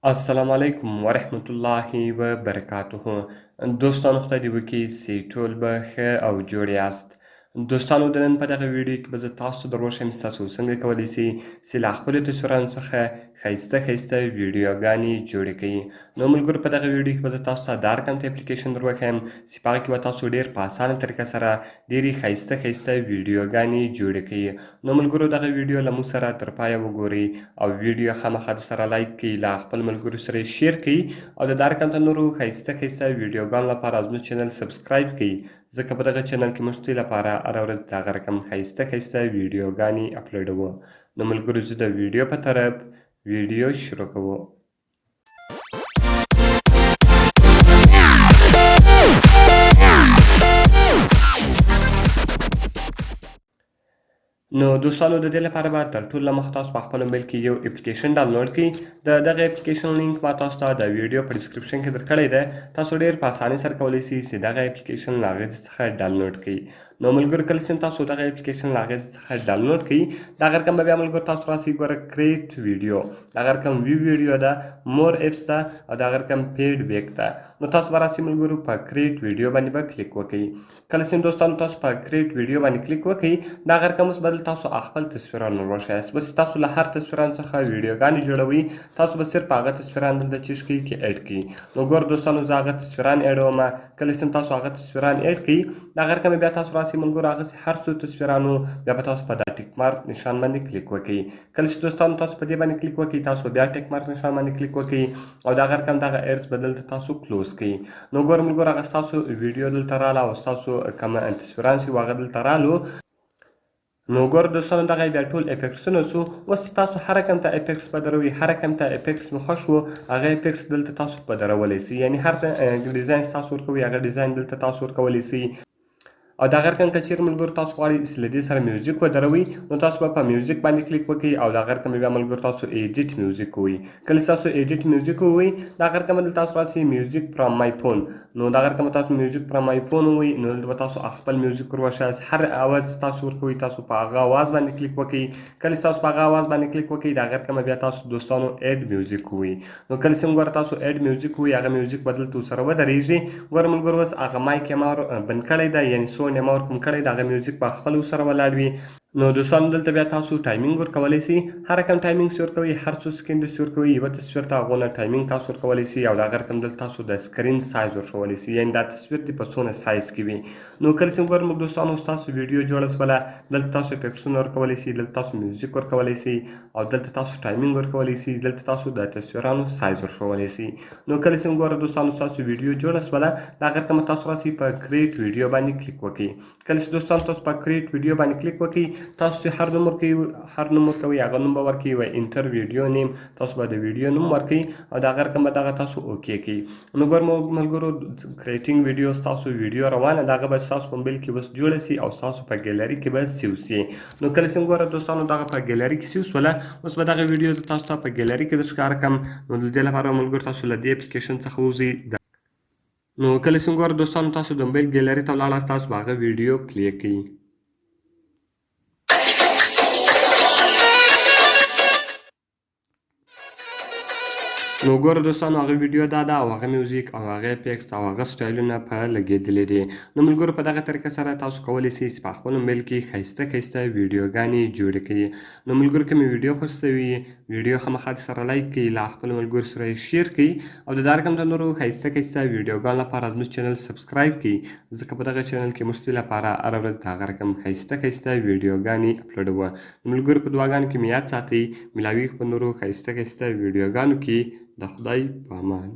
السلام علیکم ورحمت الله وبرکاته. دوستانو، خدای دې وکړي چې ټول به ښه او جوړ یاست. دوستانو، د نن په دغه ویډیو کې به زه تاسو ته در وښیم چې تاسو څنګه کولی شئ چې له خپلو تصویرانو څخه ښایسته ښایسته ویډیوګانې جوړې کړئ. نو ملګرو، په دغه ویډیو کې به زه تاسو ته دا رقم ته اپلیکیشن در وښیم چې په هغه کې به تاسو ډېر په اسانه طریقه سره ډېرې ښایسته ښایسته ویډیوګانې جوړې کړئ. نو ملګرو، دغه ویډیو له موږ سره تر پایه وګورئ او ویډیو خامخا در سره لایک کړئ، له خپل ملګرو سره یې share کړئ او د دا رقم ته نورو ښایسته ښایسته ویډیوګانو لپاره زموږ channel subscribe کړئ، ځکه په دغه channel کې موږ ستاسو لپاره هره ورځ دغه رقم ښایسته ښایسته ویډیوګانې اپلوډوو. نو ملګرو، زه د ویډیو په طرف ویډیو شروع کوو. نو دوستانو، د دې لپاره به تر ټولو مخ تاسو په خپل موبایل کې یو اپلیکیشن ډاونلوډ کړئ. د دغه اپلیکیشن لینک ما تاسو ته د ویډیو په description کې درکړی دی. تاسو ډیر په اسانۍ سره کولی شئ چې دغه اپلیکیشن له هغې څخه ډاونلوډ کړئ. نو ملګرو، کله چې تاسو دغه اپلیکیشن له هغې څخه ډاونلوډ کړئ، دغه رقم به بیا ملګرو تاسو راسئ. ګوره، create video، دغه رقم view video ده، more apps ده او دغه رقم feedback ده. نو تاسو به راسئ ملګرو، په create video باندې به کلیک وکړئ. کله چې دوستانو تاسو په create video باندې کلیک وکړئ، دا غیر کوم اوس بدل تاسو خپل تصویران وروښیاست. بس تاسو له هر تصویران څخه ویډیوګانې جوړوئ، تاسو به صرف هغه تصویران دلته چې کړئ کې add کړئ. نو ګور دوستانو، زه هغه تصویران اډوم. کله چې تاسو هغه تصویران add کړئ، دا غیر کوم بیا تاسو راسئ ملګرو، هغه هر څو تصویرانو بیا به تاسو په دا tick mark نشان باندې کلیک وکړئ. کله چې دوستانو تاسو په دې باندې کلیک وکړئ، تاسو بیا tick mark نشان باندې کلیک وکړئ او دا غیر کوم دغه ارز بدل تاسو close کړئ. نو ګور ملګرو، هغه ستاسو ویډیو دلته رااله او ستاسو کوم تصویران چې هغه دلته رالو. نو ګور دوستانو، دغه بیا ټول افیکټسونه سو. اوس تاسو هر رقم ته افیکټس بدروي، هر رقم ته افیکټس مو خوښ وو، هغه افیکټس دلته تاسو بدرولی سئ. یعنی هر ډیزاین تاسو ورکوي، هغه ډیزاین دلته تاسو ورکولی سئ. او دا غیر که چیرې ملګرو تاسو غواړئ چې له دې سره میوزیک ودروئ، نو تاسو به په میوزیک باندې کلیک وکړئ او دا غیر کوم بیا ملګرو تاسو edit music ووایئ. کله چې تاسو edit music ووایئ، دا غیر کوم دلته تاسو راسي music from my phone. نو دا غیر کوم تاسو music from my phone ووایئ، نو دلته به تاسو خپل میوزیک وروښیاست. هر اواز چې تاسو ورکوئ، تاسو په هغه اواز باندې کلیک وکړئ. کله چې تاسو په هغه اواز باندې کلیک وکړئ، دا غیر کوم بیا تاسو دوستانو add music ووایئ. نو کله چې ګوره تاسو add music ووایئ، هغه میوزیک به دلته سره ودرېږي. ګوره ملګرو، اوس هغه mic یې ما بند کړی دی، یعنی sound یې ما ور کم کړی دی، هغه میوزیک به خپل سره ولاړ وي. نو دوستانو، دلته بیا تاسو timing ورکولی شئ. هر رقم timing چې ورکوئ، هر څو سکینډ چې ورکوئ یوه تصویر ته، هغونه timing تاسو ورکولی شئ. او دا رقم دلته تاسو د screen size ورښولی شئ، یعنی دا تصویر دې په څونه سایز کې وي. نو کله چې ګورم دوستانو ستاسو ویډیو جوړه شوله، دلته تاسو افیکټسونه ورکولی شئ، دلته تاسو میوزیک ورکولی شئ او دلته تاسو timing ورکولی شئ، دلته تاسو د تصویرانو سایز ورښولی شئ. نو کله چې ګوره دوستانو ستاسو ویډیو جوړه شوله، دا رقم تاسو راسئ په create video باندې کلیک وکړئ. کله چې دوستان تاسو په create video باندې کلیک وکړئ، تاسو چې هر نوم ورکوئ، هر نوم ورکوئ، هغه نوم به ورکوئ. وای enter video name، تاسو به د ویډیو نوم ورکوئ او دا رقم به دغه تاسو okay کړئ. نو ګور ملګرو، creating video، ستاسو ویډیو روانه ده، هغه به ستاسو په موبایل کې اوس جوړه سي او ستاسو په ګیلري کې به save سي. نو کله چې ګوره دوستانو دغه په ګیلري کې save سوله، اوس به دغه ویډیو زه تاسو ته په ګیلري کې درښکاره کړم. نو د دې لپاره ملګرو تاسو له دې اپلیکیشن څخه ووځئ. نو کله چې ګوره دوستانو تاسو د موبایل ګیلري ته ولاړاست، تاسو به هغه ویډیو play کړئ. نو ګوره دوستانو، هغه ویډیو دا ده او هغه میوزیک او هغه افیکټس او هغه سټایلونه په لګېدلي دي. نو ملګرو، په دغه طریقه سره تاسو کولی شئ چې په خپل موبایل کې ښایسته ښایسته ویډیوګانې جوړې کړئ. نو ملګرو، که مې ویډیو خوښ شوي، ویډیو خامخا سره لایک کړئ، له خپلو ملګرو سره یې share کړئ او د دا رقم د نورو ښایسته ښایسته ویډیوګانو لپاره زموږ channel subscribe کړئ، ځکه په دغه channel کې موږ ستاسو لپاره هره ورځ دغه رقم ښایسته ښایسته ویډیوګانې اپلوډوو. نو ملګرو، په دعاګانو کې مې یاد ساتئ. ملاویږو په نورو ښایسته ښایسته ویډیوګانو کې. د خدای په امان.